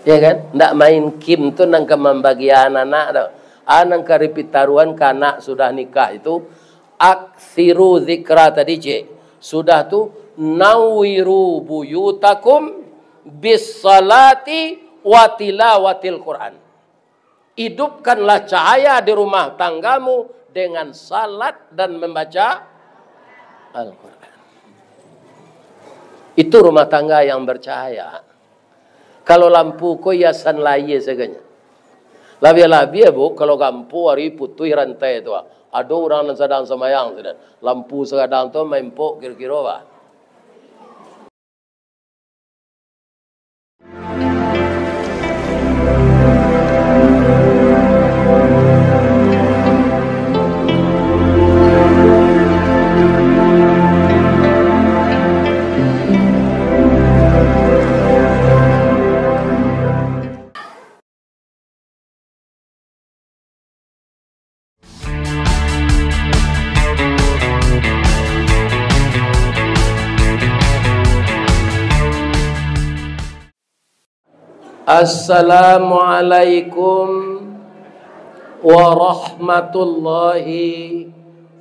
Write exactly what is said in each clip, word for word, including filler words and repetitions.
Ya kan? Ndak main kim tu nan ka mambagian anak tu. Ah, nan ka dipitaruhan ka anak sudah nikah itu, aksiru zikra tadi, cek. Sudah tu, nawiru buyutakum bis salati wa tilawatil Quran. Hidupkanlah cahaya di rumah tanggamu dengan salat dan membaca Al-Quran. Itu rumah tangga yang bercahaya. Kalau lampu ko hiasan layie saganyo. Labiah-labiah, Bu, kalau lampu ari putuih rantai tu, ah. Ado urang nan sadang sambayang, sudah. Lampu sagadang tu main pok kiro-kiro, bah. Assalamualaikum warahmatullahi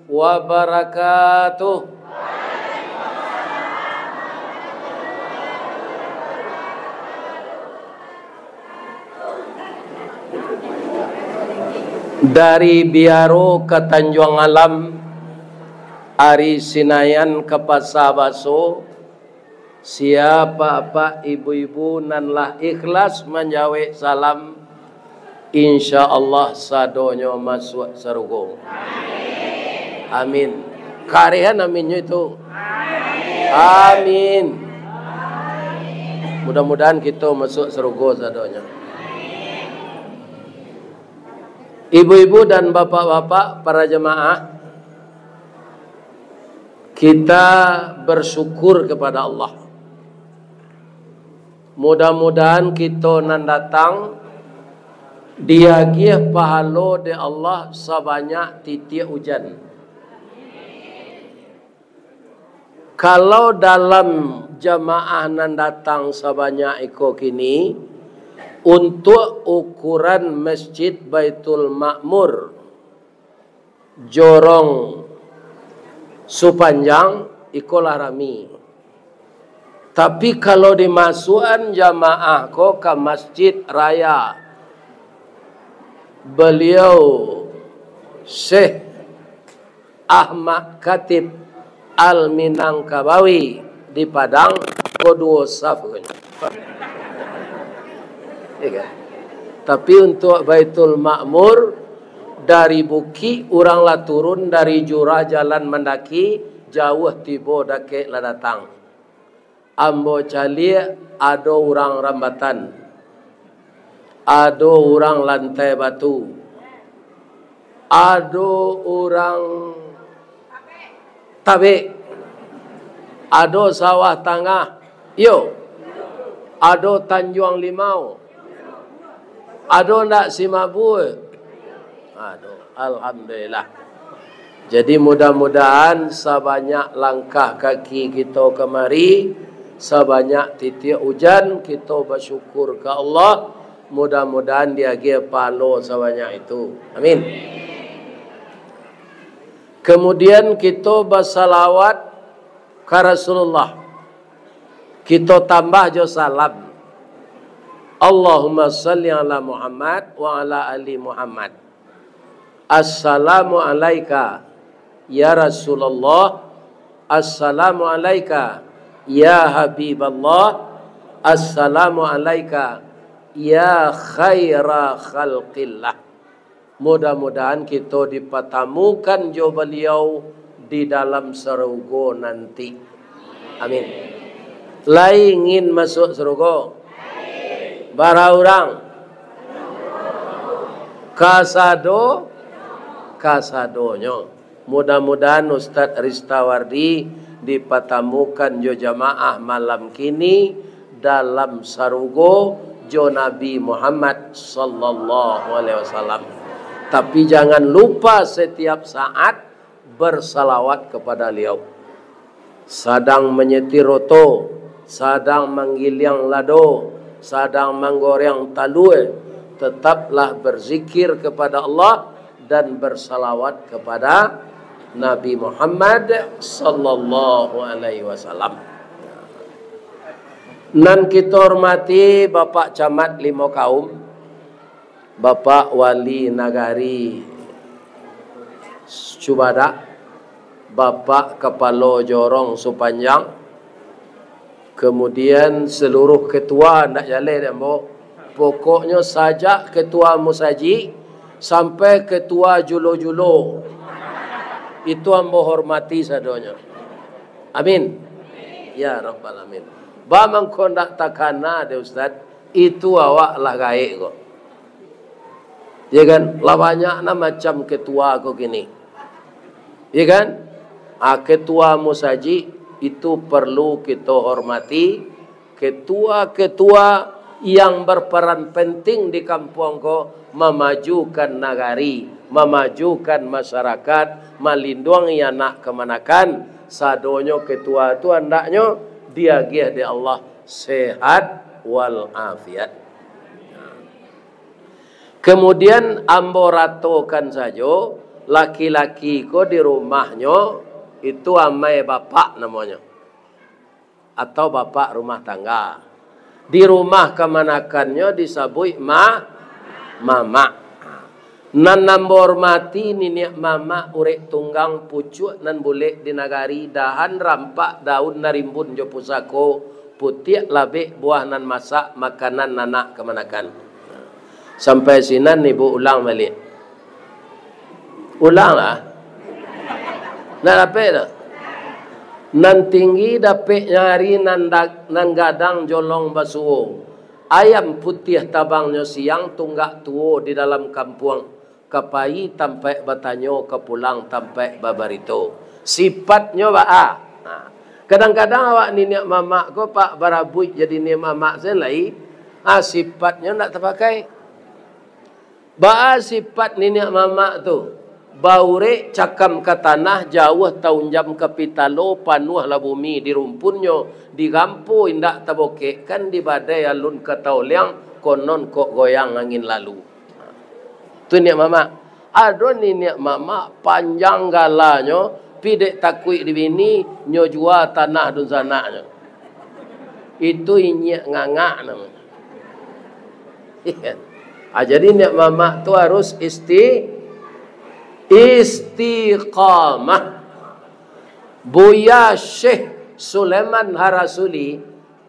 wabarakatuh. Dari Biaro ka Tanjuang Alam, ari Sinayan ka Pasa Baso, siapa apak ibu-ibu nan lah ikhlas manjawek salam, insya Allah sadonyo masuak sarugo. Amin. Karihan aminnyo itu. Amin. Mudah-mudahan kito masuak sarugo sadonyo. Ibu-ibu dan bapak-bapak, para jamaah, kita bersyukur kepada Allah. Mudah-mudahan kito nan datang diagiah pahalo dek Allah sabanyak titiak ujan. Kalau dalam jamaah nan datang sabanyak iko kini, untuak ukuran Masjid Baitul Makmur, Jorong Supanjang, iko lah rami. Tapi, kalau dimasuakan jamaah ko ka Masjid Raya Baliau Syekh Ahmad Khatib Al-Minangkabawi di Padang, ko duo saf ko nyo. Iya kan? Tapi, untuak Baitul Makmur, dari bukik urang lah turun, dari jurah jalan mandaki, jauah tibo dakek lah datang. Ambo caliak ado urang Rambatan, ado urang Lantai Batu, ado urang Tabek, ado Sawah Tangah, iyo, ado Tanjuang Limau, ado ndak Simabue? Ado, alhamdulillah. Jadi, mudah-mudahan sabanyak langkah kaki kito kamari, sabanyak titiak ujan, kito basyukur ka Allah, mudah-mudahan diagiah pahalo sabanyak itu. Amin. Kemudian, kito basalawat ka Rasulullah. Kito tambah jo salam. Allahumma salli ala Muhammad wa ala ali Muhammad. Assalamu alaika, ya Rasulullah. Assalamu alaika, ya Habiballah. Assalamu alaika, ya khaira khalqillah. Mudah-mudahan kito dipatamukan jo Baliau di dalam sarugo nanti. Amin. Lai ingin masuak sarugo? Bara urang? Kasado, kasadonyo. Mudah-mudahan Ustaz Ristawardi dipatamukan jo jamaah malam kini dalam sarugo jo Nabi Muhammad sallallahu alaihi wasallam. Tapi, jangan lupa setiap saat bersalawat kepada Beliau. Sadang manyetir oto, sadang manggiliang lado, sadang manggoreng talua, tetaplah berzikir kepada Allah dan bersalawat kepada Nabi Muhammad sallallahu alaihi wasallam. Nan kito hormati Bapak Camat Limo Kaum, Bapak Wali Nagari Cubadak, Bapak Kapalo Jorong Supanjang, kemudian seluruh ketua, ndak jaleh dek ambo. Pokoknyo sajak ketua musajik sampai ketua julo-julo, itu ambo hormati sadonyo. Amin. Ya Rabbal Alamin. Ba mangko ndak takana dek Ustaz, itu awak lah gaek ko. Ya kan? Lah banyak nah macam ketua ko kini. Ya kan? Ah, ketua musajik itu perlu kito hormati. Ketua-ketua yang berperan penting di kampuang ko mamajukan nagari, mamajukan masyarakat, malinduangi anak kamanakan, sadonyo ketua tu andaknyo diagiah dek Allah sehat wal afiat. Kemudian ambo ratokan sajo, laki-laki ko di rumahnyo itu amai bapak namonyo, atau bapak rumah tangga. Di rumah kamanakannyo disabuik ma-, mamak. Nan ambo hormati niniak mamak urek tunggang pucuak nan bulek di nagari, dahan rampak daun narimbun jo pusako, putiak labek buah nan masak, makanan anak kamanakan. Sampai sinan ibu ulang baliak. Ulanglah. Nak dapek tu. Nan tinggi dapek nyari nan da-, nan gadang jolong basuo. Ayam putiah tabangnyo siang, tunggak tuo di dalam kampuang. Ka pai tampaik batanyo, ka pulang tampaik babarito. Sipatnyo baa? Ha. Kadang-kadang awak niniak mamak ko, Pak, barabuik jadi niniak mamak sen lai. Ha, sipatnyo ndak tapakai. Baa sipat niniak mamak tu? Baurek cakam ka tanah, jauah taunjam ka pitalo, panuahlah bumi di rumpunnyo, dirampo indak tabokek, kan di badai alun ka taoliang, konon kok goyang angin lalu. Tu niniak mamak. Ado niniak mamak panjang galanyo, pi dek takuik di bini, nyo jua tanah dunsanaknyo. Itu inyiak ngangak namonyo. Iya. Ah, jadi niniak mamak tu harus isti-, istiqamah. Buya Syekh Sulaiman Harasuli,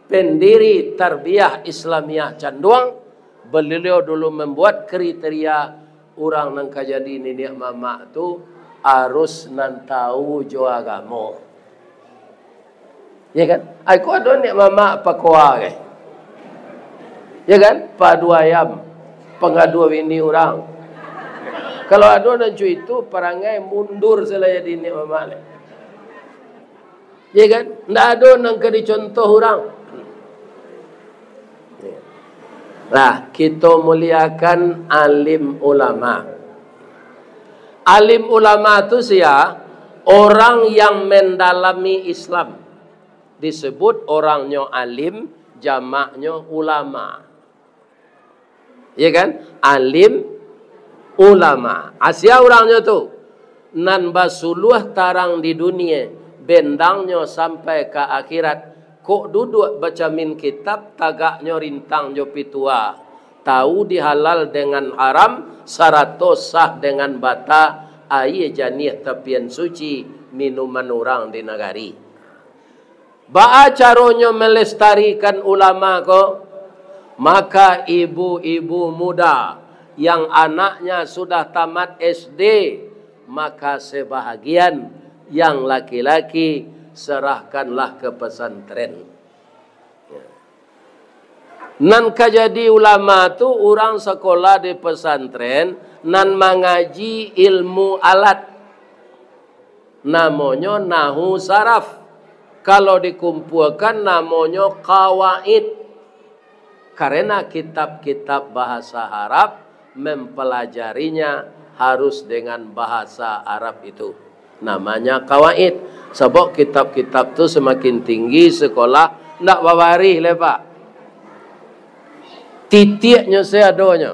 pendiri Tarbiyah Islamiyah Canduang, beliau dulu membuat kriteria urang nan ka jadi niniak mamak tu harus nan tahu jo agamo. Ya kan? Ai, ko ado niniak mamak pakoa ke? Ya kan? Padu ayam, pangadu bini urang. Kalau ado nan cuy itu, parangai mundur salah jadi niniak mamak le. Ya kan? Ndak ado nan ka dicontoh urang. Lah, kito muliakan alim ulama. Alim ulama tu sia? Orang yang mendalami Islam. Disebut orangnyo alim, jamaknyo ulama. Ya kan? Alim, ulama. Asia urangnyo tu, nan basuluah tarang di dunia, bendangnyo sampai ka akhirat. Kok duduak bacamin kitab, tagaknyo rintang jo pitua. Tahu di halal dengan haram, sarato sah dengan bata, aia janiah tapian suci, minuman urang di nagari. Baa caronyo melestarikan ulama ko? Maka ibu-ibu muda yang anaknya sudah tamat S D, maka sebahagian yang laki-laki serahkanlah ke pesantren. Nan ka jadi ulama tu urang sakolah di pesantren, nan mangaji ilmu alat. Namonyo nahu saraf. Kalau dikumpuakan namonyo kawaid. Karena kitab-kitab bahasa Arab mempelajarinya harus dengan bahasa Arab itu. Namanya kawaid. Sabab kitab-kitab tu semakin tinggi sekolah, ndak babarih le, Pak. Titiaknyo seadonyo,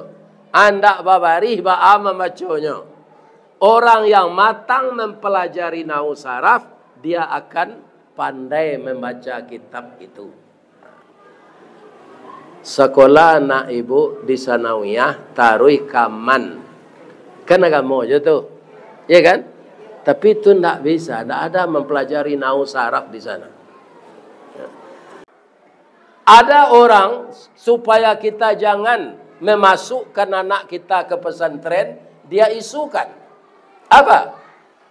andak babarih baa mambaconyo. Orang yang matang mempelajari nahwu saraf, dia akan pandai membaca kitab itu. Sakolah anak ibu di sanawiyah, taruih ka man. Kan agamo je tu. Ya kan? Tapi itu ndak bisa, ndak ada mempelajari nahwu saraf di sana. Ada orang, supaya kita jangan memasukkan anak kita ke pesantren, dia isukan. Apa?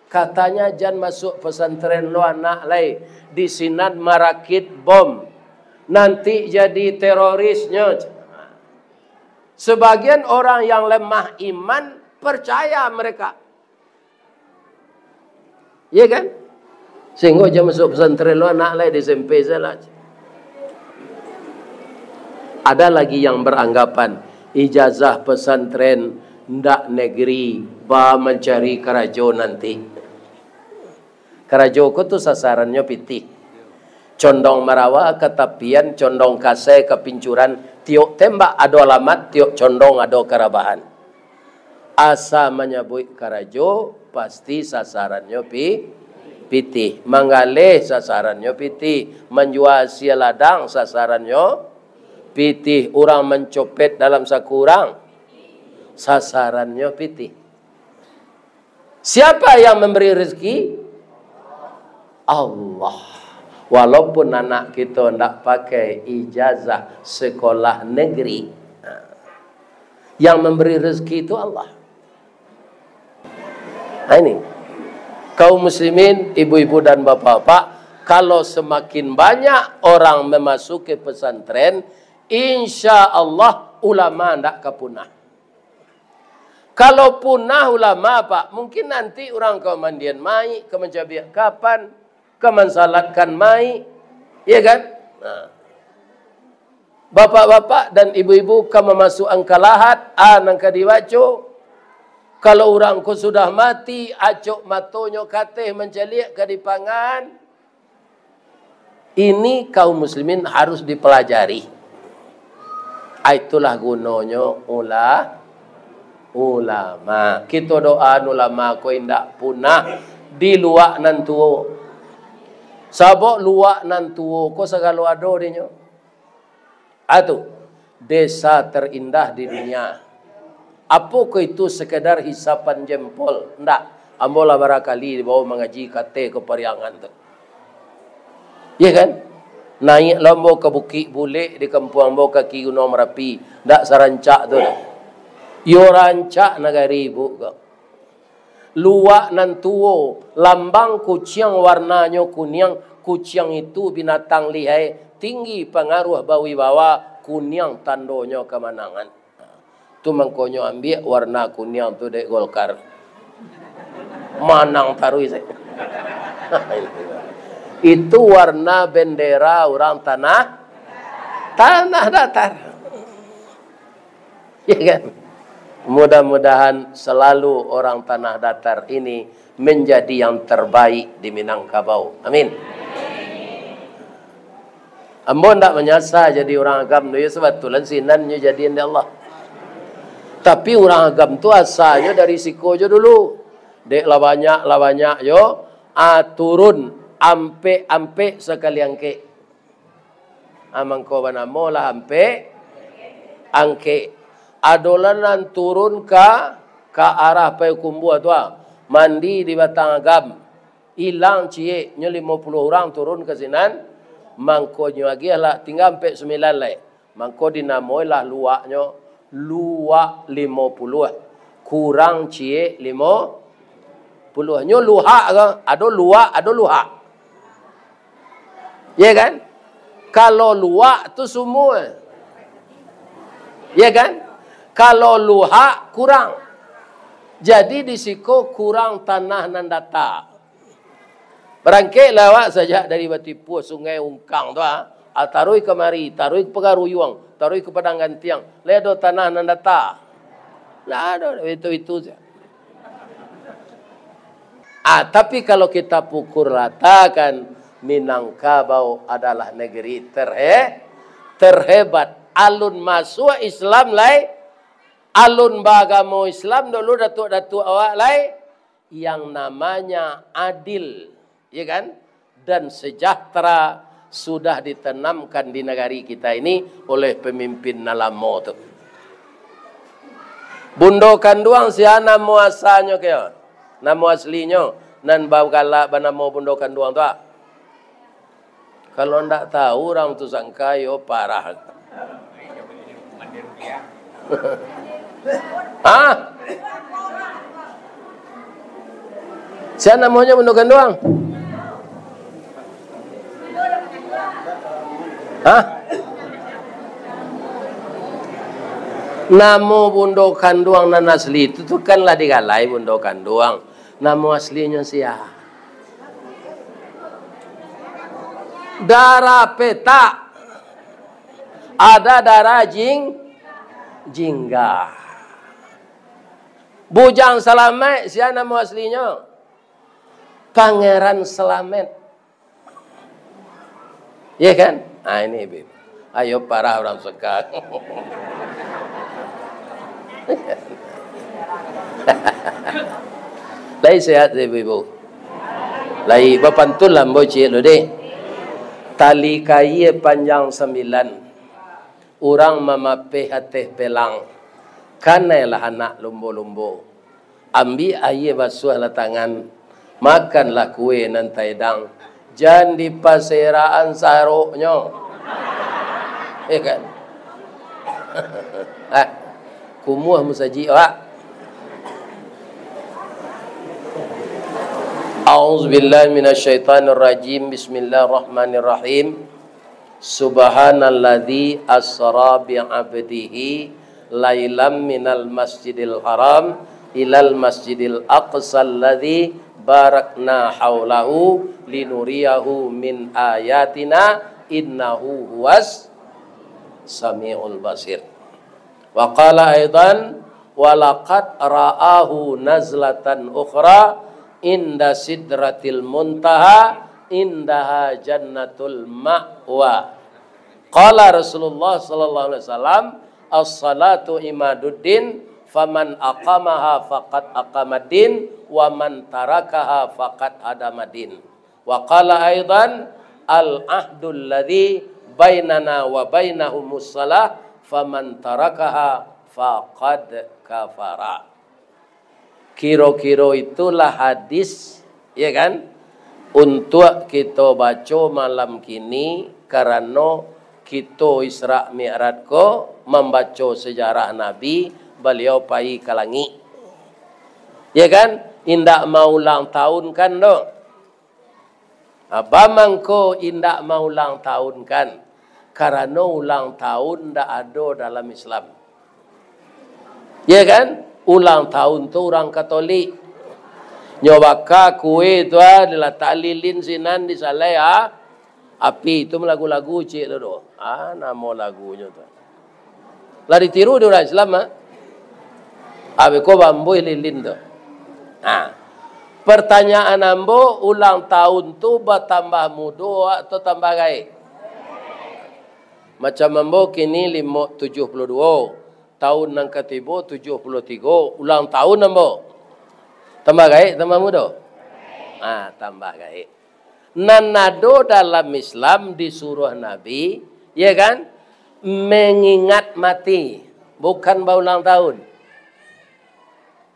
Katanya, "Jan masuk pesantren lo anak lai, di sinan marakit bom. Nanti jadi terorisnyo." Sebagian orang yang lemah iman percaya mereka. Iya kan? Sehingga jan masuk pesantren lo anak lai, di S M P salah. Ada lagi yang beranggapan ijazah pesantren ndak negeri, ba mancari karajo nanti. Karajo ko tu sasarannyo pitih. Condong marawa ka tapian, condong kasai ka pincuran, tiok tembak ado alamat, tiok condong ado karabahan. Asa manyabuik karajo, pasti sasarannyo pi-, pitih. Manggaleh sasarannyo pitih. Manjua asie ladang sasarannyo pitih. Urang mancopet dalam sakurang sasarannyo pitih. Siapa yang memberi rezeki? Allah. Walaupun anak kito ndak pakai ijazah sekolah negeri, yang memberi rezeki itu Allah. Nah, ini. Kaum muslimin, ibu-ibu dan bapak-bapak, kalau semakin banyak orang memasuki pesantren, insya Allah ulama ndak ka punah. Kalau punah ulama, Pak, mungkin nanti urang ka mandian mayik, ka mancabiak kapan, ka mansalatkan mayik, iya kan? Nah. Bapak-bapak dan ibu-ibu ka mamasuakan ka lahat, a nan ka dibaco. Kalau urang ko sudah mati, acok matonyo ka ateh mancaliak ka dipangan. Ini kaum muslimin harus dipelajari. Ah, itulah gunonyo ula-, ulama. Kito doaan ulama ko indak punah di luak nan tuo. Sabab luak nan tuo ko sagalo ado dinyo. Atu, desa terindah di dunia. Apokoh itu sekadar hisapan jempol? Ndak. Ambo lah barakali dibawa mangaji ka ateh ka Pariangan tu. Iya kan? Naiak lah ambo ka Bukik Bulek di kampuang ambo kaki Gunuang Marapi. Ndak sarancak tu doh. Iyo rancak nagari ibu ko. Luak nan tuo, lambang kuciang warnanyo kuniang, kuciang itu binatang lihai, tinggi pangaruah bawibawa, kuniang tandonyo kamanangan. Tu mangkonyo ambiak warna kuniang tu dek Golkar. Manang taruih sajo. Itu warna bendera urang tanah, tanah datar. Ya kan? Mudah-mudahan selalu orang Tanah Datar ini menjadi yang terbaik di Minangkabau. Amin. Ambo ndak manyasa jadi urang Agam tu, ya, sabatulan sinan nyo jadian dek Allah. Tapi urang Agam tu asanyo dari siko jo dulu. Dek lah banyak, lah banyak jo, ah, turun ampek-ampek sakali angkek. Ah, mangko banamo lah ampek, angkek. Adolah nan turun ka, ka arah Payakumbuah tu, ah. Mandi di Batang Agam. Ilang ciek, nyo limo puluah urang turun ka sinan. Mangko nyo agiah lah, tingga ampek sambilan lai. Mangko dinamoilah luaknyo Luak Limo Puluah. Kurang ciek limo puluah. Nyo luhak ko, ado luak, ado luhak. Ya kan? Kalau luak tu sumua. Ya kan? Kalau luhak kurang. Jadi di siko kurang tanah nan data. Barangkeklah awak sajak dari Batipuah, Sungai Ungkang tu, ah. Ah, taruih kamari, taruih ka Pagaruyuang, taruih ka Padang Gantiang. Lai ado tanah nan data? Ndak ado, itu-itu saja. Ah, tapi kalau kita pukul ratakan, Minangkabau adalah negeri terhe-, terhebat. Alun masuak Islam lai, alun baagamo Islam dulu datuak-datuak awak lai, yang namanya adil, ya kan? Dan sejahtera sudah ditanamkan di nagari kita ini oleh pemimpin nan lamo tu. Bundo Kanduang sia namo asanyo kio? Namo aslinyo nan bagalak banamo Bundo Kanduang tu, ah? Kalau ndak tahu urang tu sangka, yo parah. Hah? Sia namonyo Bundo Kanduang? Hah? Namo Bundo Kanduang nan asli itu tu kan lah digalai Bundo Kanduang. Namo aslinyo sia? Dara Petak. Ada Dara Jing-, Jingga. Bujang Salamaik, sia namo aslinyo? Pangeran Salamet. Iya kan? Ah, ini, Bib. Ayo, parah urang Seka. Lai sehat, Ibu-ibu? Lai, bapantun lah ambo ciek lu deh. Tali kaia panjang sambilan, urang mamapeh ateh pelang. Kanailah anak lumbo-lumbo. Ambiak aia basuahlah tangan, makanlah kue nan taedang, jan dipaserakan saroknyo. Ya kan? Ah, kumuah musajik awak. A'udzubillahi minasyaitonirrajim. Bismillahirrahmanirrahim. Subhanalladzi asra bi 'abdihi lailam minal masjidil haram ilal masjidil aqsa alladzi barakna haulahu linuriyahu min ayatina innahu huwas samiul basir. Wa qala aidan, "Wa laqad ra'ahu nazlatan ukhra inda sidratil muntaha, indaha jannatul ma'wa." Qala Rasulullah sallallahu alaihi wasallam, "As-salatu imaduddin, faman aqamaha faqad aqamaddin, wa man tarakaha faqad hadamaddin." Wa qala aidan, "Al-ahdul ladzi bainana wa bainahumus shalah, faman tarakaha faqad kafara." Kiro-kiro itulah hadis, ya kan, untuak kito baco malam kini, karano kito Isra Mi'raj ko mambaco sejarah Nabi, baliau pai ka langik. Ya kan? Indak maulang tahun kan doh. Nah, baa mangko indak maulang tahun kan? Karano ulang tahun ndak ado dalam Islam. Ya kan? Ulang tahun tu urang Katolik. Nyo baka kue tu, ah, dilatak lilin sinan di salai, ah. Api tu malagu-lagu ciek tu doh. Ah, namo lagunyo tu. Lah ditiru di urang Islam, ah. Abih ko bambuih lilin tu. Nah, pertanyaan ambo, ulang tahun tu batambah mudo atau tambah gaek? Macam ambo kini limo, tujuh puluh duo, tahun nan ka tibo tujuh puluh tigo, ulang tahun ambo. Tambah gaek, tambah mudo? Ah, tambah gaek. Nan ado dalam Islam disuruah Nabi, ya kan, mengingat mati, bukan baulang tahun.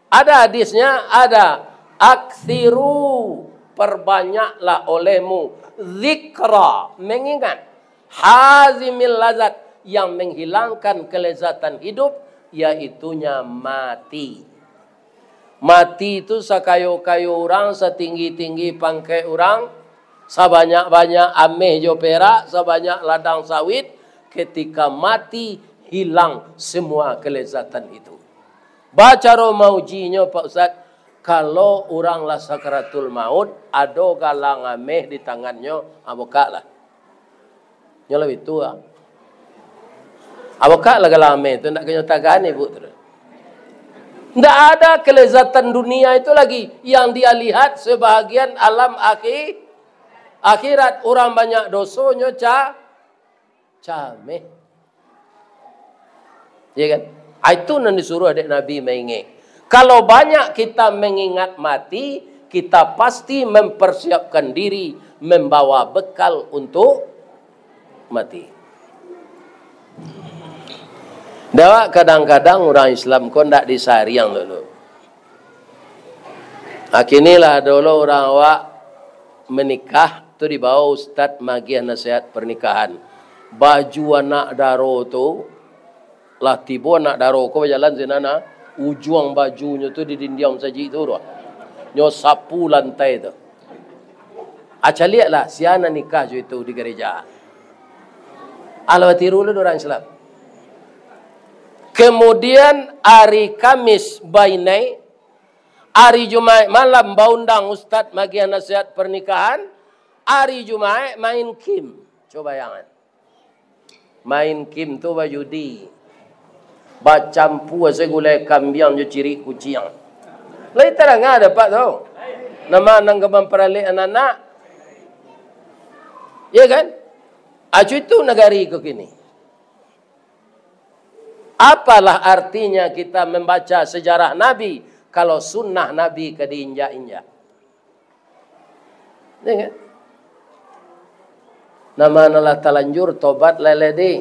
Ada hadisnya, ada, "Aksiru, perbanyaklah olehmu, zikra, mengingat, hazimil lazat, yang menghilangkan kelezatan hidup, yaitunya mati." Mati tu sakayo-kayo urang, satinggi-tinggi pangkek urang, sabanyak-banyak ameh jo perak, sabanyak ladang sawit, ketika mati, hilang semua kelezatan itu. Bacaro maujinyo, Pak Ustaz, kalau urang lah sakaratul maut, ado galang ameh di tangannyo, ha, bukaklah. Nyo lah itu, ah. Abokak lah galang ameh tu, ndak kanyo tagan ibu tu. Ndak ada kelezatan dunia itu lagi yang dia lihat sebahagian alam akhi-, akhirat. Urang banyak dosonyo ca-, cameh. Ya kan? Ah, itu nan disuruh dek Nabi maingek. Kalau banyak kita mengingat mati, kita pasti mempersiapkan diri, membawa bekal untuk mati. Dawak kadang-kadang urang Islam ko ndak disariang dulu. Akinilah dulu urang awak menikah tu dibawa ustaz magiah nasihat pernikahan. Baju anak daro tu, lah tibo anak daro ko bajalan sinan, ah, ujuang bajunyo tu di dindiang masajik tu doh. Nyo sapu lantai tu. Ah, caliaklah, sia nan nikah jo itu di gereja. Alah batiru lu urang Islam. Kemudian, hari Kamis bainai, hari Jumaik malam baundang ustaz magiah nasihat pernikahan, hari Jumaik main kim. Coba bayangan. Main kim tu bajudi. Bacampua se gulai kambiang jo cirik kuciang. Lai tadanga dapek tu. Nama nan ka mamparalek anak-anak? Ya kan? Acu itu nagari ko kini. Apalah artinya kita membaca sejarah Nabi kalau sunnah Nabi ka diinjak-injak? Ya kan? Nama nan lah talanjur, tobat lai-lai di.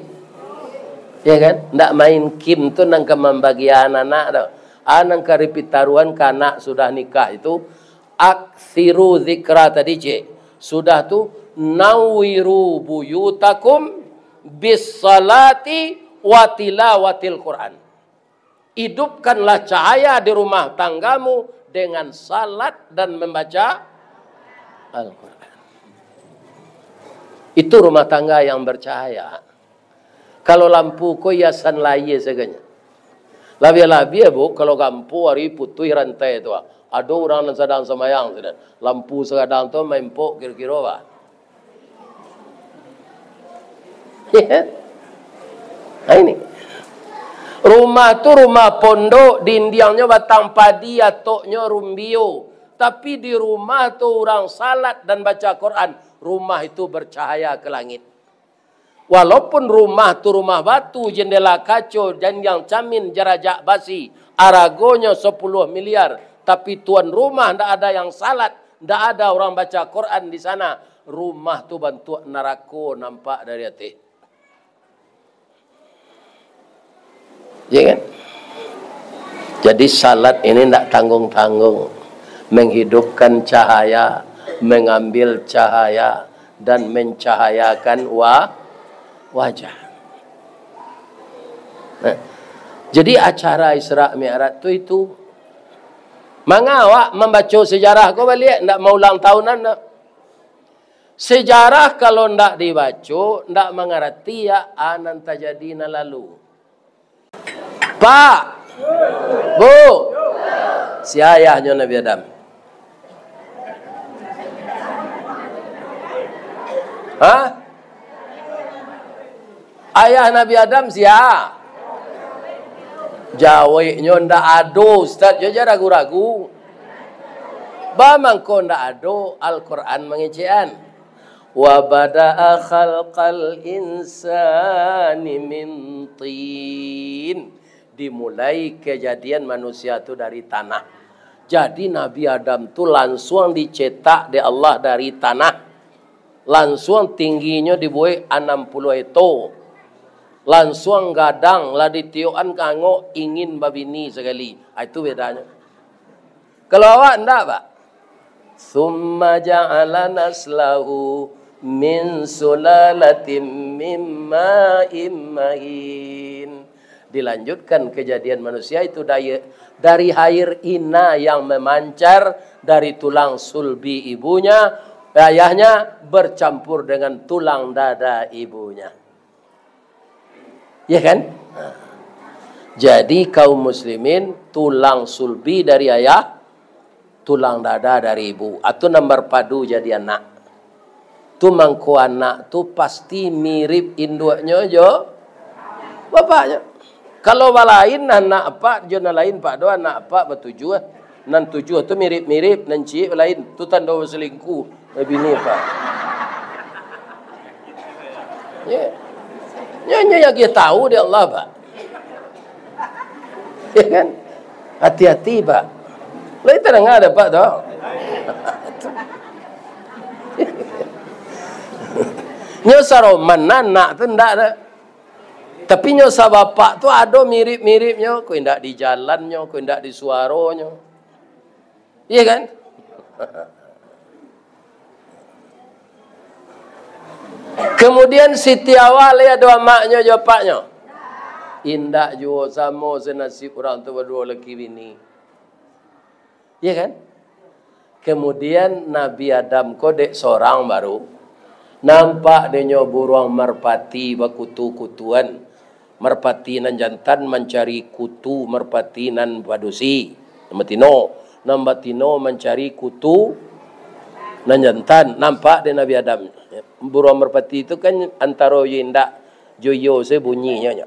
Ya kan? Ndak main kim tu nan ka mambagian anak tu. Ah, nan ka dipitaruhan ka anak sudah nikah itu, aksiru zikra tadi, cek. Sudah tu, nawiru buyutakum bis salati wa tilawatil Quran. Hidupkanlah cahaya di rumah tanggamu dengan salat dan membaca Al-Quran. Itu rumah tangga yang bercahaya. Kalau lampu ko hiasan layie sajo nyo. Labiah-labiah, Bu, kalau kampuang hari putuih rantai tu, ah. Ado urang nan sadang sambayang sinan. Lampu sagadang tu maimpok kiro-kiro, bah. Ya. Nah, ini. Rumah tu rumah pondok, dindiangnyo batang padi, atoknyo rumbio. Tapi di rumah tu urang salat dan baca Quran, rumah itu bercahaya ke langit. Walaupun rumah tu rumah batu, jendela kaco, janjang camin, jarajak basi, aragonyo sapuluah miliar, tapi tuan rumah ndak ada yang salat, ndak ada urang baca Quran di sana, rumah tu bantuak narako nampak dari ateh. Ya kan? Jadi salat ini ndak tanggung-tanggung, menghidupkan cahaya, mengambil cahaya, dan mencahayakan wa-, wajah. Nah, jadi acara Isra Mi'raj tu itu, manga awak mambaco sejarah ko baliak, ndak maulang tahunan, ndak. Sejarah kalau ndak dibaco, ndak mangarati, ya, a nan tajadi nan lalu. Pak, Bu, sia ayahnyo Nabi Adam? Hah? Ayah Nabi Adam sia? Jaweknyo ndak ado, Ustaz, yo jan ragu-ragu. Ba mangko ndak ado, Al-Quran mangecekan. "Wa bada'a khalqal insani min tin." Dimulai kejadian manusia tu dari tanah. Jadi Nabi Adam tu lansuang dicetak dek Allah dari tanah. Lansuang tingginyo dibuek anam puluah eto. Lansuang gadang, lah ditiok-an ka angok, ingin babini sakali. Ah, itu bedanyo. Kalau awak ndak, Pak? "Tsumma ja'ala naslahu min sulalatin min ma'im mahin." Dilanjutkan kejadian manusia itu dari, dari air ina yang memancar dari tulang sulbi ibunya, ayahnya, bercampur dengan tulang dada ibunya. Ya kan? Nah. Jadi kaum muslimin, tulang sulbi dari ayah, tulang dada dari ibu. Atu nan barpadu jadi anak. Tu mangko anak tu pasti mirip induaknyo jo bapaknyo. Kalau balain anak apak jo nan lain, Pak, do anak apak batujuah. Nan tujuah tu mirip-mirip, nan ciek lain. Tu tando basalingkuh, eh, bini, Pak. Ya. Nyo, nyo yang dia tahu dek Allah, Pak. Ya kan? Hati-hati, Pak. Lai tadanga dek Apak tu. Nyo saroman anak tu ndak ado. Tapi nyo sabapak tu ado mirip-miripnyo, kok indak di jalannyo, kok indak di suaronyo. Iya kan? Kemudian Siti Hawa lai ado amaknyo jo apaknyo? Indak juo, samo senasib urang tu baduo laki bini. Iya kan? Kemudian Nabi Adam ko dek sorang baru, nampak dek nyo buruang marpati bakutu-kutuan. Marpati nan jantan mancari kutu marpati nan badusi, nan batino. Nan batino mancari kutu nan jantan. Nampak dek Nabi Adam. Buruang marpati tu kan antaro iyo indak jo iyo se bunyinyo, nyo.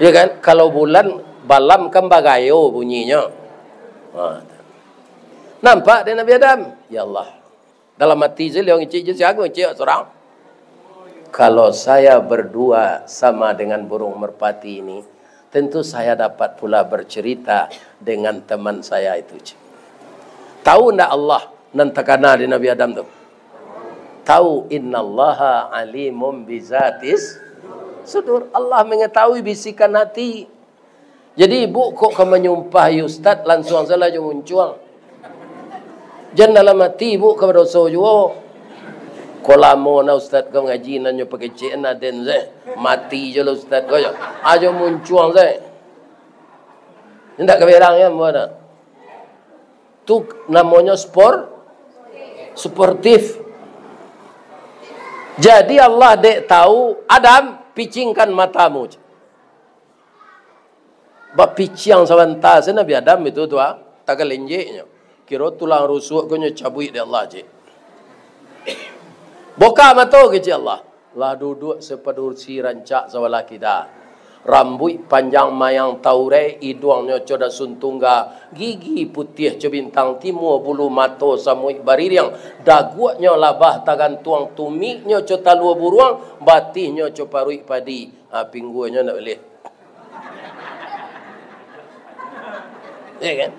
Ya kan? Kalau bulan, balam kan bagayo bunyinyo. Ha. Nampak dek Nabi Adam. Ya Allah. Dalam ati se, liau ngicik je, sia ngicik surang. Kalau saya berdua sama dengan burung merpati ini, tentu saya dapat pula bercerita dengan teman saya itu. Tahu ndak Allah nan takana di Nabi Adam tu? Tahu, innallaha alimum bizatis sudur. Allah mengetahui bisikan hati. Jadi, ibuk kok ka manyumpahi ustad, lansuang salah jo muncuang. Jan dalam ati ibuk ka badoso juo. Ko lamo na ustad ka mangaji, nan nyo pakecek na den se. Mati jo lah ustad ko jo. Ajo muncuang se. Indak ka berang ya, ambo dah. Tu namonyo spor-, sportif. Jadi Allah dek tahu, "Adam, picingkan matamu." Bapiciang sabanta se Nabi Adam itu tu, ah, tagalenjeknyo. Kiro tulang rusuk ko nyo cabuik dek Allah, cik. Bokak mato, kecek Allah. Lah duduak sapadusi rancak sabalah kida. Rambuik panjang mayang taurai, iduangnyo co dasun tungga, gigi putiah co bintang timua, bulu mato samuik baririang, daguaknyo labah tagantuang, tumiknyo co talua buruang, batihnyo co paruik padi, ha, pingguangnyo ndak buliah. Ya kan?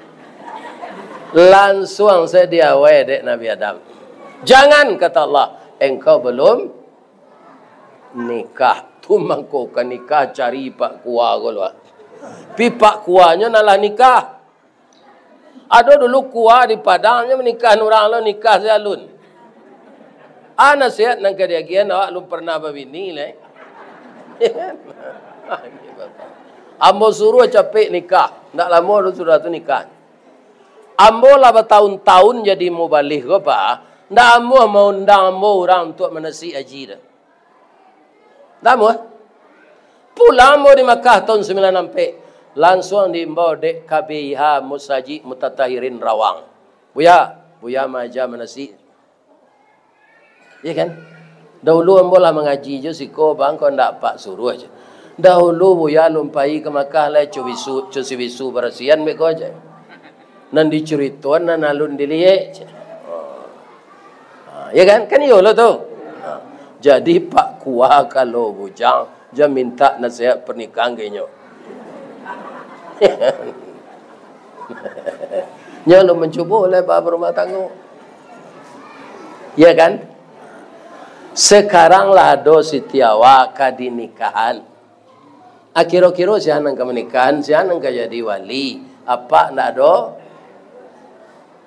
Lansuang sajo diawai dek Nabi Adam. "Jangan," kata Allah, "engkau belum nikah." Tu mangko ka nikah cari pak kua ko lo. Pi pak kuanyo nan lah nikah. Ado dulu kua di Padang, nyo manikah urang lo, nikah si alun. Ah, nasihat nan ka diagiahan, awak alun pernah babini lai. Ambo suruah capek nikah, ndak lamo tu sudah tu nikah. Ambo lah batahun-tahun jadi mubalih ko, Pak, ndak amuah maundang ambo urang untuak manasiik haji tu. Ndak amuah. Pulang ambo di Makkah tahun sambilan ampek, lansuang diimbau dek K B I H Musajik Mutatahirin Rawang. "Buya, Buya maaja manasiik." Iya kan? Dahulu ambo lah mangaji jo siko, bang, kok ndak apak suruah jo. Dahulu Buya alun pai ka Makkah lai, co bisu, co si bisu barasian beko jo. Nan dicuritoan, nan alun diliek jo. Ha, ya kan? Kan iyo lo tu. Ha. Jadi, Pak Kua, kalau bujang, jan mintak nasihat pernikahan ka inyo. Nyo alun mancubo lai ba-, barumah tanggo. Ya kan? Sekarang lah ado Siti Hawa ka dinikahan. Ah, kiro-kiro sia nan ka manikahan, sia nan ka jadi wali? Apak ndak ado,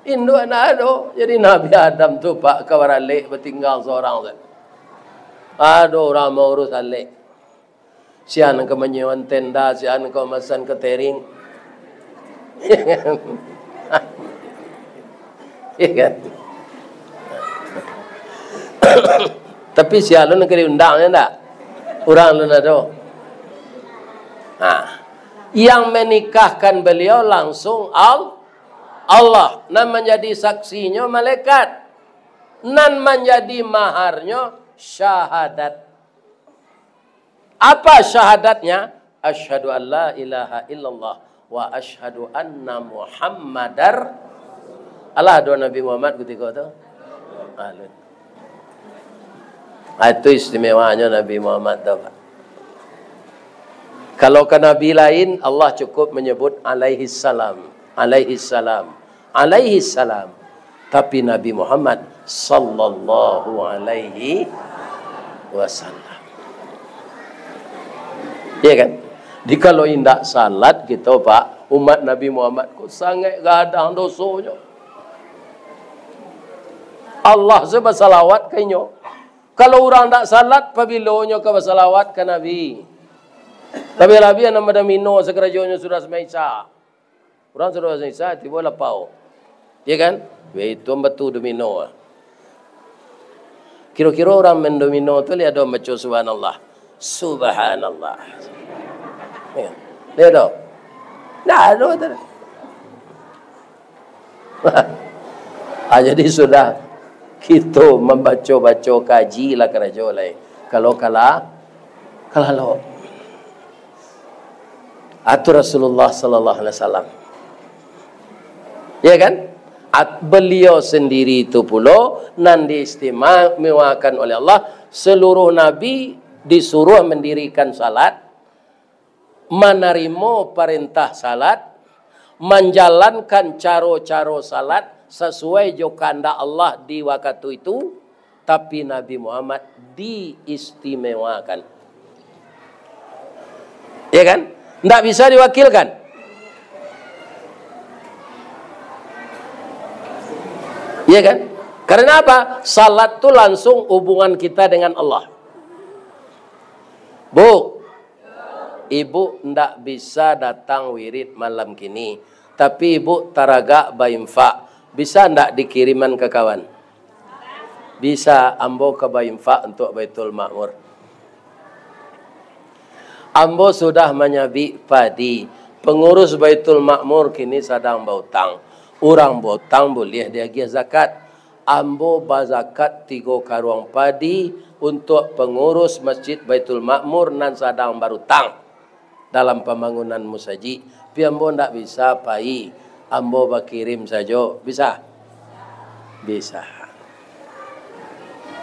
induak ndak ado. Jadi Nabi Adam tu, Pak, ka baralek batingga sorang tu. Ado urang maurus alek. Sia nan ka manyewaan tenda, sia nan ka mamasan katering. Ya kan? Tapi sia alun ka diundang, ya ndak? Urang alun ado. Nah, yang menikahkan beliau langsung Al-, Allah. Nan manjadi saksinyo malaikat. Nan manjadi maharnyo syahadat. Apa syahadatnya? "Asyhadu an la ilaha illallah wa asyhadu anna Muhammadar." Alah ado Nabi Muhammad kutiko tu? Alun. Ah, itu istimewanyo Nabi Muhammad tu, Pak. Kalau ka nabi lain, Allah cukup manyabut alaihissalam, alaihissalam, alaihissalam. Tapi Nabi Muhammad sallallahu alaihi wasallam. Ya kan? Jikalau indak salat kito, Pak, umat Nabi Muhammad ko sangaik gadang dosonyo. Allah se basalawat ka inyo. Kalau urang ndak salat, pabilo nyo ka basalawat ka Nabi? Labiah-labiah nan badomino sakarajonyo sudah sumbayang Isya. Urang sudah sumbayang Isya, tibo lapau. Ya kan? Yo itu batu domino. Kiro-kiro urang main domino tu lai ado baco subhanallah. Subhanallah. Ya. Lai ado? Ndak ado tu. Ah, jadi sudah kito mambaco-baco kaji lah karajo lai. Kalau kalah, kalalok. Atu Rasulullah sallallahu alaihi wasallam. Ya kan? At-, beliau sendiri itu pulo nan diistimewakan oleh Allah. Seluruh nabi disuruh mandirikan salat, manarimo parentah salat, manjalankan caro-caro salat sasuai jo kahandak Allah di wakatu itu, tapi Nabi Muhammad diistimewakan. Ya kan? Ndak bisa diwakilkan. Ya kan? Karena apa? Salat tu langsung hubungan kita dengan Allah. Bu, ibu ndak bisa datang wirid malam kini, tapi ibu taragak bainfak. Bisa ndak dikiriman ka kawan? Bisa, ambo ka bainfak untuak Baitul Makmur. Ambo sudah manyabik padi. Pangurus Baitul Makmur kini sadang bautang. Urang bautang buliah diagiah zakat. Ambo bazakat tigo karuang padi untuak pangurus Masjid Baitul Makmur nan sadang barutang dalam pambangunan musajik. Tapi ambo ndak bisa pai, ambo bakirim sajo. Bisa? Bisa.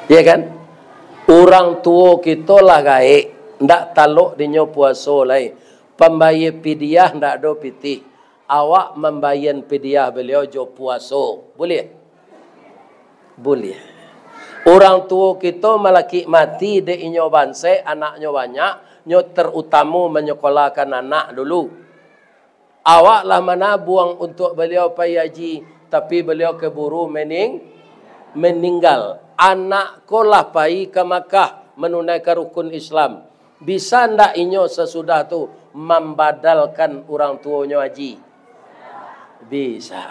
Ya kan? Urang tuo kito lah gaek, ndak talok dinyo puaso lai. Pambayia pidiah ndak ado pitih. Awak mambayia pidiah baliau jo puaso. Buliah? Buliah. Urang tuo kito malakik mati dek inyo bansaik, anaknyo banyak, nyo tarutamo manyakolahkan anak dulu. Awak lah manabuang untuak baliau pai haji, tapi baliau kaburu maning-, maninggal. Anak ko lah pai ka Makkah manunaikan rukun Islam. Bisa ndak inyo sasudah tu mambadalkan urang tuonyo haji? Bisa.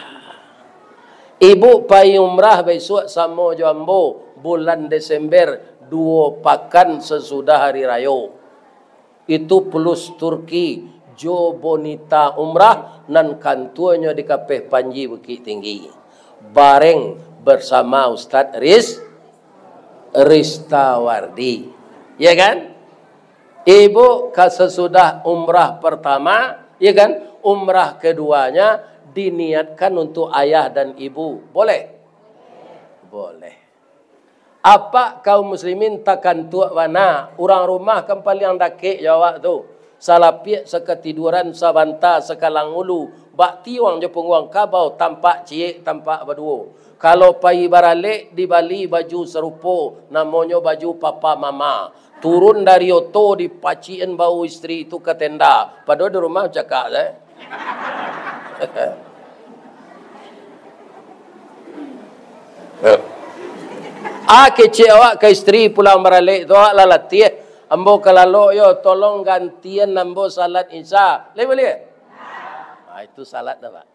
Ibu pai umrah bisuak samo jo ambo, bulan Desember, duo pakan sasudah hari rayo. Itu plus Turki, jo bonita umrah nan kantuanyo di Kapeh Panji Bukittinggi. Bareng bersama Ustaz Riz-, Ristawardi. Ya kan? Ibu ka sasudah umrah pertama, ya kan? Umrah keduanya diniatkan untuk ayah dan ibu. Boleh? Boleh. Apak kaum muslimin takantuak bana, urang rumah kan paliang dakek jo awak tu. Salapiak sakatiduran, sabanta sakalang ulu, bak tiuang jo pungguang kabau tampak ciek tampak baduo. Kalau pai baralek, dibali baju sarupo, namonyo baju papa mama. Turun dari oto, dipacikan bahu isteri tu ka tenda. Padahal di rumah cakak se. Ah, kecek awak ka isteri pulang baralek tu, awak lah latiah. Ambo ka lalok yo, tolong gantian ambo salat Isya. Lai buliah? Ah, itu salat dah, Pak.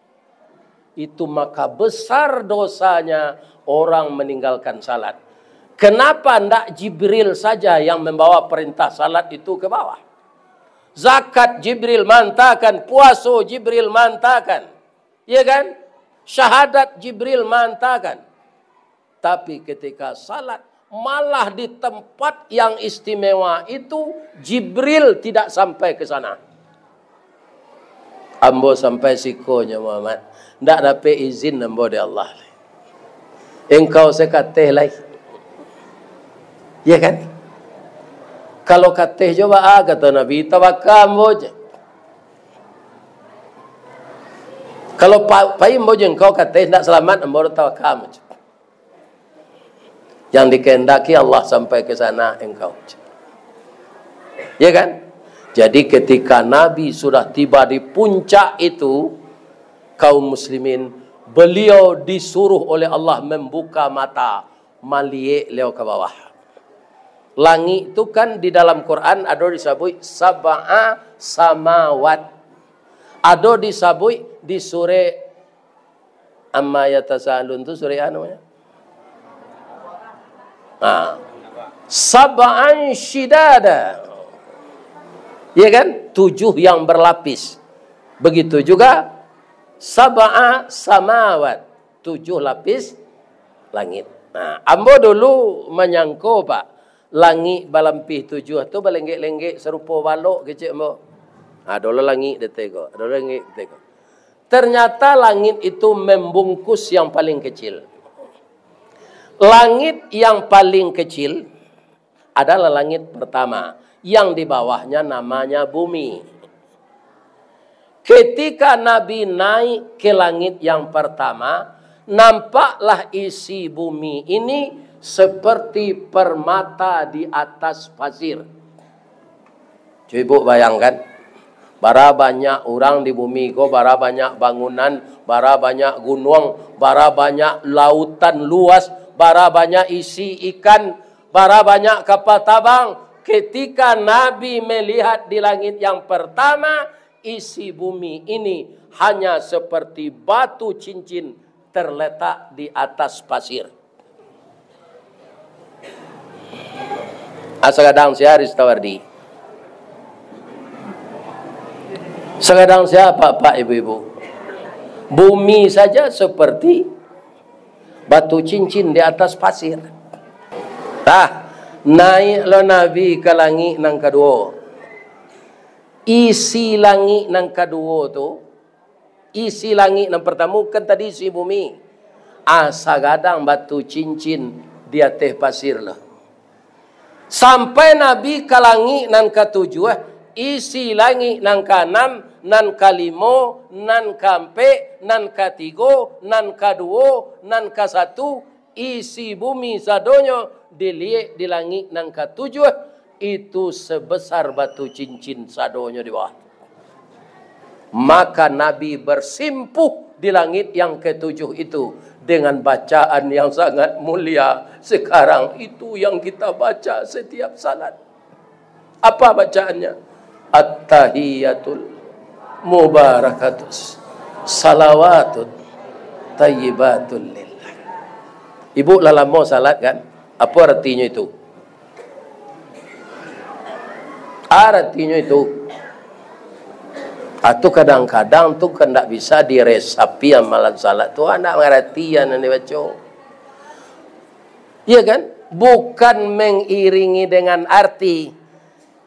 Itu maka besar dosanya orang meninggalkan salat. Kenapa ndak Jibril saja yang membawa perintah salat itu ke bawah? Zakat Jibril mantakan, puaso Jibril mantakan. Ya kan? Syahadat Jibril mantakan. Tapi ketika salat, malah di tempat yang istimewa itu, Jibril tidak sampai ke sana. Ambo sampai siko nyo, Muhammad. Ndak dapek izin ambo dari Allah. Engkau sakateh lai. Ya kan? Kalau kateh jo baa, kato Nabi, tabaka ambo je. Kalau pa-, pai ambo jo engkau kateh, ndak salamat, ambo tabaka ambo je. Yang dikehendaki Allah sampai ke sana engkau. Ya kan? Jadi ketika Nabi sudah tiba di puncak itu, kaum muslimin, beliau disuruh oleh Allah membuka mata, maliek liau ka bawah. Langik tu kan di dalam Quran ado disabuik sab'a samawat. Ado disabuik di surah Amma yatasaalun tu surah anu ya. Ha. Sab'an syidada. Ya kan? Tujuh yang berlapis. Begitu juga sab'a samawat. Tujuh lapis langit. Nah, ambo dulu manyangko, Pak, langik balampih tujuah tu balenggek-lenggek sarupo balok kecek ambo. Ado lo langik di ateh ko, ado lo langik di ateh ko. Ternyata langit itu membungkus yang paling kecil. Langit yang paling kecil adalah langit pertama, yang di bawahnya namanya bumi. Ketika Nabi naik ke langit yang pertama, nampaklah isi bumi ini seperti permata di atas pasir. Cubo bayangkan, bara banyak urang di bumi ko, bara banyak bangunan, bara banyak gunuang, bara banyak lautan luas, bara banyak isi ikan, bara banyak kapal tabang. Ketika Nabi melihat di langit yang pertama, isi bumi ini hanya seperti batu cincin terletak di atas pasir. Ah, sagadang sia Ristawardi. Sagadang sia apak-apak, ibu-ibu. Bumi saja seperti batu cincin di atas pasir. Tah, naik lo Nabi ka langik nan kaduo. Isi langik nan kaduo tu, isi langik nan partamo kan tadi isi bumi. Ah, sagadang batu cincin di ateh pasir lah. Sampai Nabi ka langik nan katujuah, isi langik nan kaanam, nan kalimo, nan kaampek, nan katigo, nan kaduo, nan kasatu, isi bumi sadonyo diliek di langik nan katujuah, itu sebesar batu cincin sadonyo di bawah. Maka Nabi bersimpuh di langit yang ketujuh itu dengan bacaan yang sangat mulia. Sekarang itu yang kita baca setiap salat. Apa bacaannya? At-tahiyatul mubarakatus salawatut tayyibatul lillah. Ibu lah lamo salat kan? Apa artinyo itu? Artinyo itu, atu kadang-kadang tu kan ndak bisa diresapi amalan salat tu, ah, ndak mangarati yang dibaco. Iya kan? Bukan mengiringi dengan arti.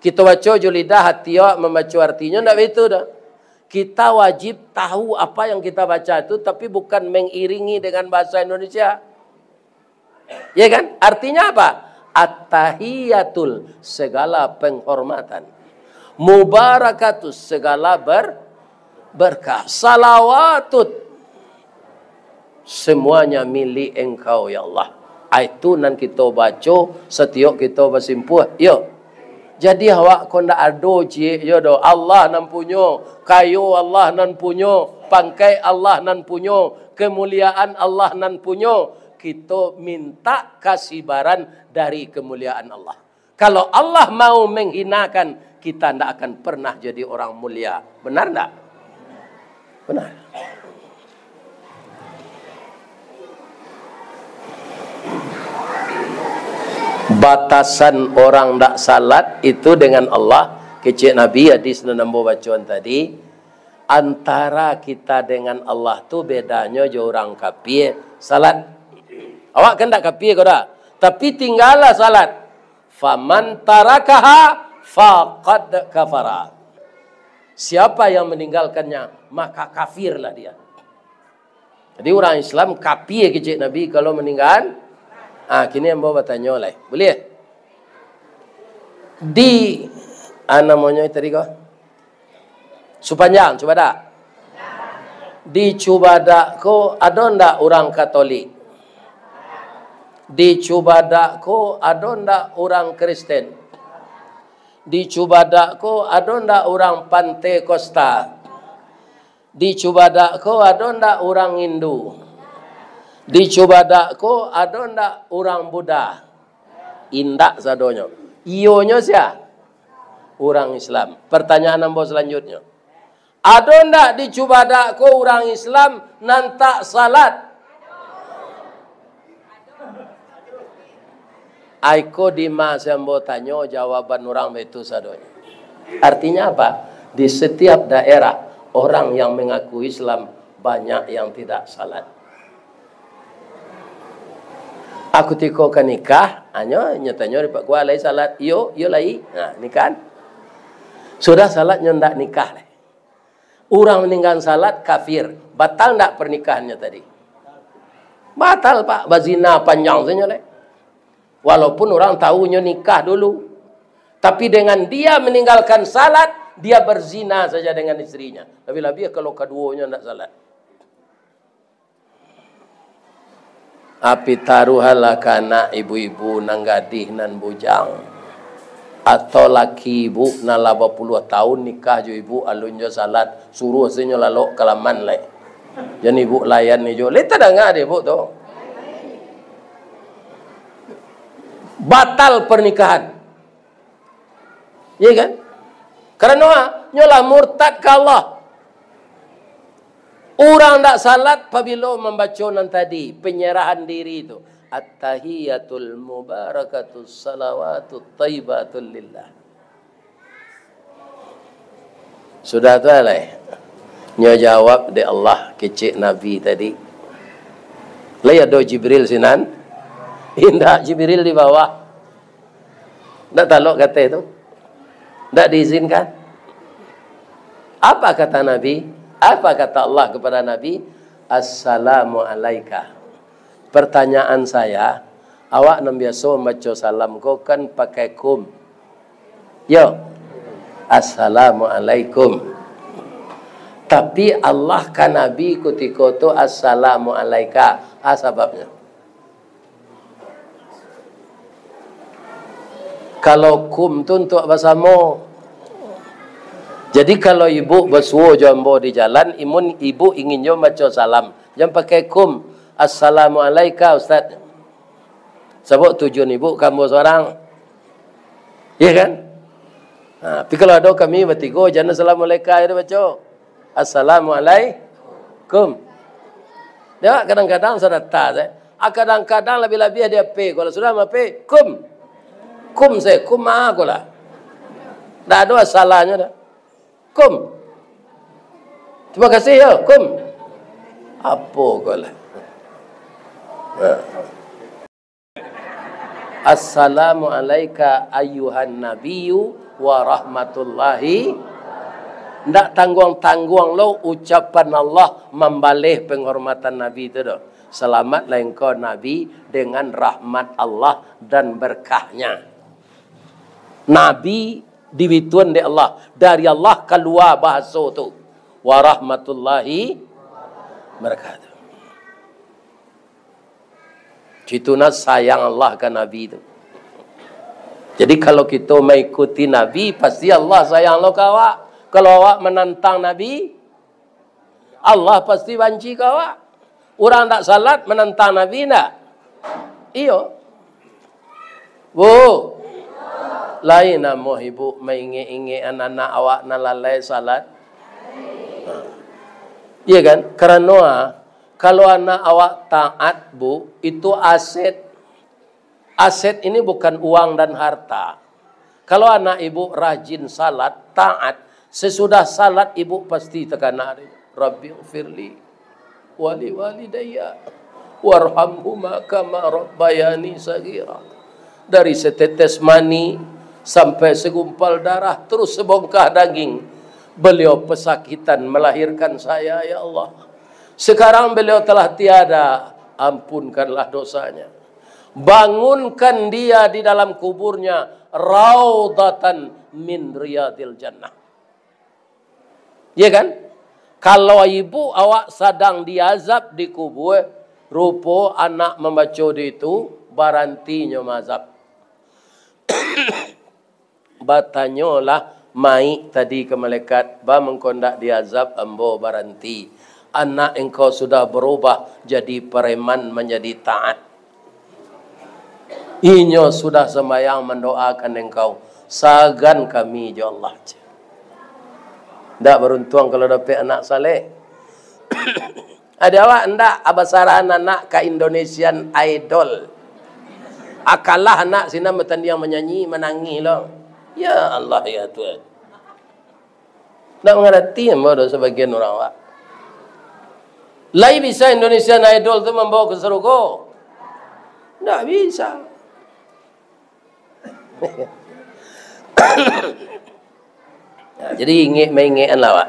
Kito baco jo lidah, hati awak mambaco artinyo, ndak baitu doh. Kita wajib tahu apa yang kita baca tu, tapi bukan mengiringi dengan bahasa Indonesia. Ya kan? Artinya apa? At-tahiyatul, segala penghormatan. Mubarakatus, segala ber-, berkah. Salawatut, semuanya milik Engkau, ya Allah. Ah, itu nan kito baco satiok kito basimpuah. Yo. Jadi awak ko ndak ado ciek yo doh. Allah nan punyo, kayo Allah nan punyo, pangkaik Allah nan punyo, kemuliaan Allah nan punyo. Kito minta kasibaran dari kemuliaan Allah. Kalau Allah mau menghinakan, kita ndak akan pernah jadi orang mulia. Benar ndak? Benar. Batasan orang ndak salat itu dengan Allah, kecek Nabi, hadis nan ambo bacoan tadi, antara kita dengan Allah tu bedanyo jo urang kapie salat. Awak kan ndak kapie ko dak? Tapi tinggalah salat. Faman tarakaha faqad kafara. Siapa yang meninggalkannya, maka kafirlah dia. Jadi urang Islam kapie kecek Nabi kalau maninggal. Ah, kini ambo batanyo lai. Buliah? Di, ah, namonyo tadi ko? Supanjang, Cubadak. Di Cubadak ko ado ndak urang Katolik? Di Cubadak ko ado ndak urang Kristen? Di Cubadak ko ado ndak urang Pantekosta? Di Cubadak ko ado ndak urang Hindu? Di Cubadak ko ado ndak urang Buddha? Indak sadonyo. Iyonyo sia? Urang Islam. Pertanyaan ambo selanjutnyo. Ado ndak di Cubadak ko urang Islam nan tak salat? Aiko dima si ambo tanyo, jawaban urang baitu sadonyo. Artinya apa? Di setiap daerah, orang yang mengaku Islam banyak yang tidak salat. Aku tiko ka nikah, hanyo nyo tanyo di Pak Gua, "Lai salat?" "Iyo, iyo lai." Nah, ni kan. Sudah salat nyo ndak nikah lai. Urang maninggakan salat kafir. Batal ndak pernikahannyo tadi? Batal, Pak. Bazina panjang sajo lai. Walaupun urang tahu nyo nikah dulu. Tapi dengan dia meninggalkan salat, dia berzina saja dengan istrinya. Lebih-lebih kalau kaduonyo ndak salat. Api taruhlah ka anak ibu-ibu nan gadih, nan bujang, atau laki ibu nan lah bapuluah tahun nikah jo ibu, alun jo salat, suruah se nyo lalok ka laman lai. Jan ibu layan ni jo. Lai tadanga dek ibu tu. Batal pernikahan. Iya kan? Karano nyo lah murtad ka Allah. Urang ndak salat pabilo mambaco nan tadi, penyerahan diri tu. At-tahiyatul mubarakatus salawatut thayyibatul lillah. Sudah tu lai. Nyo jawab dek Allah kecek Nabi tadi. Lai ado Jibril sinan? Indak, Jibril di bawah. Ndak talok ka ateh tu? Ndak diizinkan? Apa kata Nabi? Apa kata Allah kepada Nabi? "Assalamu alaika." Pertanyaan saya, awak nan biaso mambaco salam ko kan pakai kum? Yo. "Assalamu alaikum." Tapi Allah ka Nabi kutiko tu, "Assalamu alaika." A sababnyo? Kalau kum tu untuak basamo. Jadi, kalau ibu basuo jo ambo di jalan, imun ibu ingin jo baco salam, jan pakai kum, "Assalamu alaika, Ustaz." Sabab tujuan ibu ka ambo sorang. Iya kan? Ha, tapi kalau ado kami batigo, jan "Assalamu alaika" je baco. "Assalamualaikum." Dek, kadang-kadang sadata se. Ah, kadang-kadang labiah-labiah di H P ko lah. Sudah ma-H P, kum. Kum se, kum ma ko lah. Ndak ado salahnyo doh. Kum. Terima kasih yo, kum. Apo ko lah. Ha. "Assalamu alaika ayyuhan nabiyyu wa rahmatullahi." Ndak tangguang-tangguang lo ucapan Allah mambaleh penghormatan Nabi tu doh. "Salamatlah engkau, Nabi, dengan rahmat Allah dan berkahnya." Nabi dibituan dek Allah, dari Allah kalua bahaso tu, "Wa rahmatullahi wabarakatuh." Situ nah sayang Allah ka Nabi tu. Jadi, kalau kito maikuti Nabi, pasti Allah sayang lo ka awak. Kalau awak manantang Nabi, Allah pasti banci ka awak. Urang ndak salat manantang Nabi ndak? Iyo. Bu, lain amuah ibu maingek-ingek anak-anak awak nan lalai salat? Iya kan? Karano, ah, kalau anak awak taat, Bu, itu aset. Aset ini bukan uang dan harta. Kalau anak ibu rajin salat, taat, sesudah salat ibu pasti takana, "Rabbighfirli wali walidayya warhamhuma kama rabbayani saghira." Dari setetes mani sampai segumpal darah, terus sebongkah daging, beliau pesakitan melahirkan saya, ya Allah. Sekarang beliau telah tiada, ampunkanlah dosanya. Bangunkan dia di dalam kuburnya, raudhatan min riyadil jannah. Ya kan? Kalau ibu awak sadang diazab di kubur, rupo anak mambaco di itu, barantinyo maazab. Batanyolah mayik tadi ka malaikat, "Ba mangko ndak diazab ambo baranti? Anak engkau sudah barubah jadi pareman manjadi taat. Inyo sudah sambayang mandoakan engkau. Sagan kami jo Allah." Ndak baruntuang kalau dapek anak saleh. Ado awak ndak, abasarahan anak ka Indonesian Idol. Akalah anak sinan batandiang manyanyi, manangih lo. Ya Allah, ya Tuhan. Ndak mangarati ambo doh sabagian urang awak. Lai bisa Indonesian Idol tu mambawa ka sarugo? Ndak bisa. Nah, jadi ingek maingekan lah, Pak.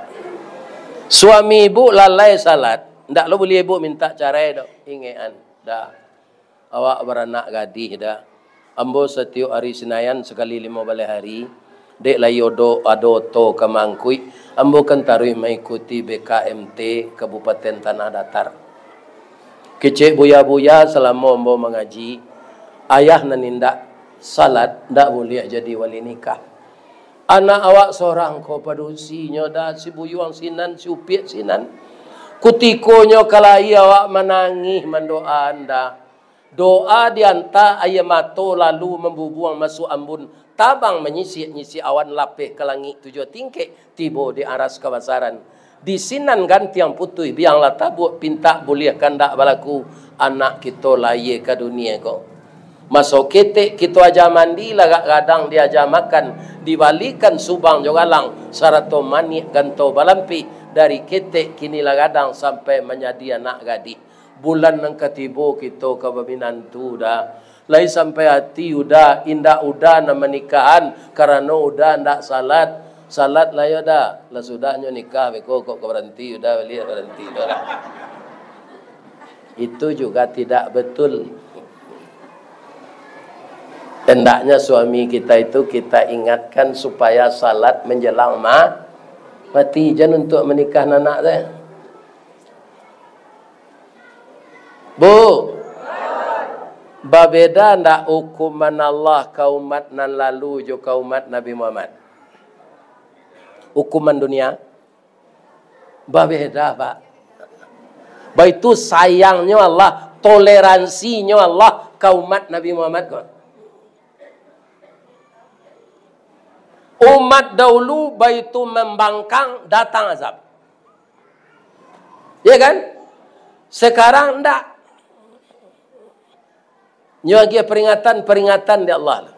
Suami ibu lalai salat, ndak lo buliah ibu minta carai doh. Ingekan, dah. Awak baranak gadih dah. Ambo satiok ari Sinayan sakali limo baleh ari, dek lai odo ado oto ka maangkuik, ambo kan taruih maikuti B K M T Kabupaten Tanah Datar. Kecek buya-buya salamo ambo mangaji, ayah nan indak salat, ndak buliah jadi wali nikah. Anak awak sorang ko padusinyo dah, si buyuang sinan, si upiak sinan. Kutikonyo ka lahia awak manangih mandoa dah. Doa dianta aia mato lalu mambubuang masuak ambun, tabang manyisiak-nyisiak awan lapeh ka langik tujuah tingkek, tibo di aras kabasaran. Di sinan gantiang putuih biang lah tabuak, pintak buliah kandak balaku, anak kito lahia ka dunia ko. Maso ketek kito aja mandi, lagak gadang diaja makan, dibalikan subang jo galang, sarato maniak ganto balampih, dari ketek kini lah gadang sampai manjadi anak gadih. Bulan nan katibo kito ka baminantu dah. Lai sampai ati Uda, indak Uda nan manikahan, karano Uda ndak salat. Salat lah yo dah, lah sudahnyo nikah beko, kok ka baranti Uda baliak, baranti Uda lah. Itu juga tidak betul. Hendaknya suami kita itu kita ingatkan supaya salat menjelang ma-, mati, jan untuk menikah anak teh. Bu, babeda ndak hukuman Allah ka umat nan lalu jo ka umat Nabi Muhammad? Hukuman dunia babeda, Pak. Baitu sayangnyo Allah, toleransinyo Allah ka umat Nabi Muhammad ko. Umat dahulu baitu mambangkang, datang azab. Ya kan? Sekarang ndak. Nyo agiah peringatan-peringatan di Allah.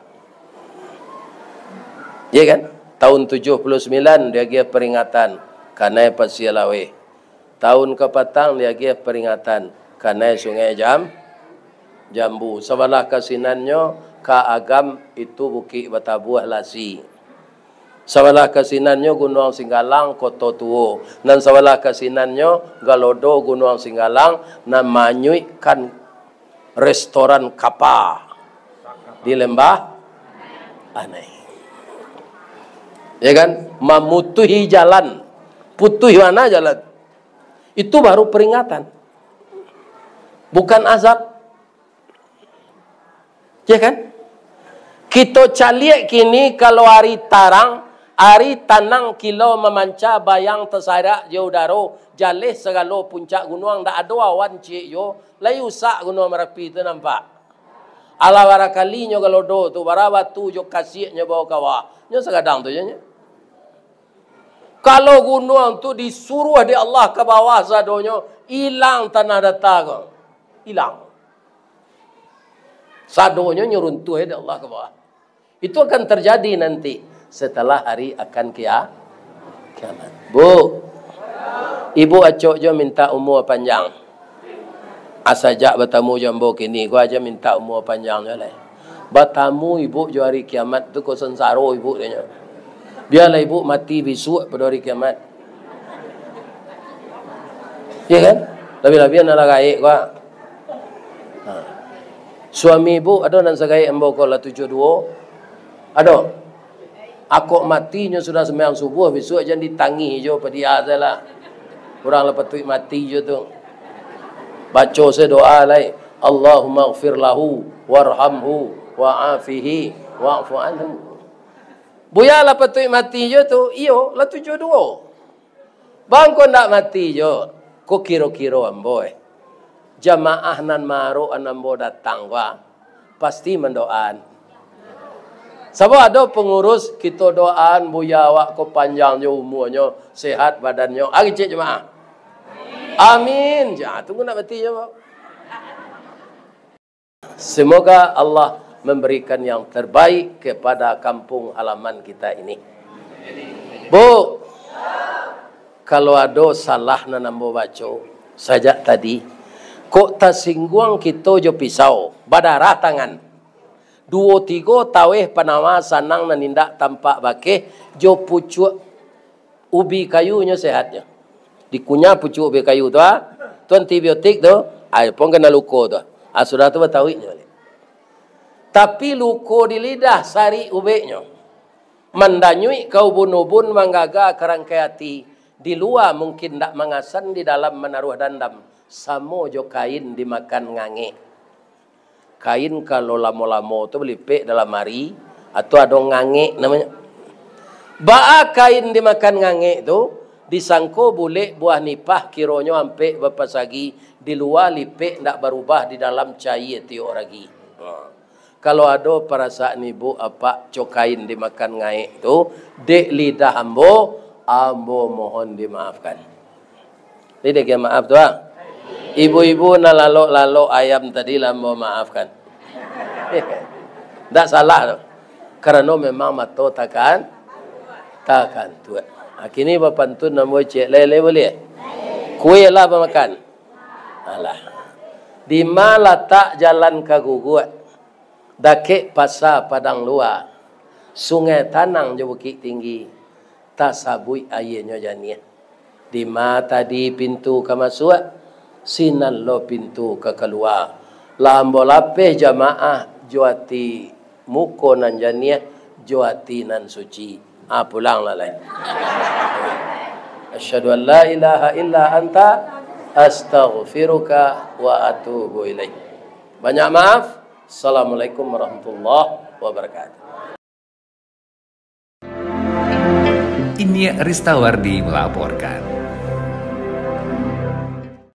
Ya kan? Tahun tujuh puluh sembilan diagiah peringatan, kanai Pasia Laweh. Tahun kapatang diagiah peringatan, kanai Sungai Jam-, Jambu. Sabalah ka sinannyo, ka agam itu Bukik Batabuah Lasi. Sabalah ka sinannyo Gunuang Singgalang, Koto Tuo. Nan sabalah ka sinannyo Galodo Gunuang Singgalang, nan manyuikkan restoran Kapa di Lembah Anai. Ya kan? Mamutuhi jalan. Putuih mana jalan? Itu baru peringatan. Bukan azab. Ya kan? Kito caliak kini, kalau ari tarang, ari tanang, kilau mamanca, bayang tasarak jo udaro, jaleh sagalo puncak gunuang, ndak ado awan ciek juo, lai usak Gunuang Marapi tu nampak. Alah, barakalinyo Galodo tu, bara batu jo kasiaknyo bao ka bawah. Nyo sagadang tu je nyo. Kalau gunuang tu disuruah dek Allah ka bawah sadonyo, ilang tanah data ko. Ilang. Sadonyo nyo runtuah dek Allah ka bawah. Itu akan terjadi nanti setelah hari akan kia-, kiamat. Bu, ibu acok jo minta umua panjang. Asajak batamu jo ambo kini ko, aja minta umua panjang jo lai. Batamu ibu jo hari kiamat tu ko sansaro ibu, katonyo. Bialah ibu mati bisuak pado hari kiamat. Ya kan? Labiah-labiah nan lah gaek ko. Ha. Suami ibu ado nan sagaek ambo ko lah tujuah duo. Ado. Akok mati nyo sudah sumbayang subuah, bisuak jan ditangih jo padiah salah. Urang lah patuik mati jo tu. Baco se doa lai. Allahumma ghfir lahu warhamhu wa'afihi wa'fu anhu. Buya lah patuik mati jo tu, iyo lah tujuah duo. Bangko ndak mati jo, ko kiro-kiro ambo eh. Jamaah nan maarok an ambo datang ko ah, pasti mandoaan. Sabab ado pangurus, "Kito doaan Buya awak ko panjang jo umuanyo, sehat badannyo." Ah, kecek jamaah. Amin. Ja, tunggu ndak mati jo. Semoga Allah memberikan yang terbaik kepada kampung halaman kita ini. Bu, kalau ado salah nan ambo baco sajak tadi, kok tasingguang kito jo pisau, badarah tangan. Duo tigo taweh panawa sanang nan indak tampak bakeh, jo pucuak ubi kayunyo sehatnyo. Dikunyah pucuak ubi kayu tu, ah. Tu antibiotik tu, ai pun kena luko tu. Ah, sudah tu batauiknyo baliak. Tapi luko di lidah sarik ubeknyo. Mandanyuik ka ubun-ubun, manggaga ka rangkai ati. Di lua mungkin ndak mangasan, di dalam manaruah dandam. Samo jo kain dimakan ngangek. Kain kalau lamo-lamo tu balipek dalam ari, atau ado ngangek namonyo. Baa kain dimakan ngangek tu, disangko bulek buah nipah, kironyo ampek bapasagi, di lua lipek ndak barubah, di dalam cayia tiok ragi. Ha. Kalau ado parasaan ibu apak co kain dimakan ngaek tu, dek lidah ambo, ambo mohon dimaafkan. Jadi, dia maaf tu, ah. Ibu-ibu nan lalok-lalok ayam tadi lah ambo maafkan. Ndak salah tu. Karano memang mato takan, takantuak. Ah, kini bapantun ambo ciek lai, lai buliah? Kue lah bamakan. Alah. Dima latak jalan ka Guguak? Dakek pasa Padang Lua, Sungai Tanang jo Bukik Tinggi, tasabuik aianyo janiah. Dima tadi pintu ka masuak, sinan lo pintu ka kalua. Lah ambo lapeh jamaah jo ati muko nan janiah, jo ati nan suci. Ah, pulanglah lai. Asyhadu an la ilaha illa anta, astaghfiruka wa atubu ilaik. Banyak maaf. Assalamualaikum warahmatullahi wabarakatuh. Inyiak Ristawardi melaporkan.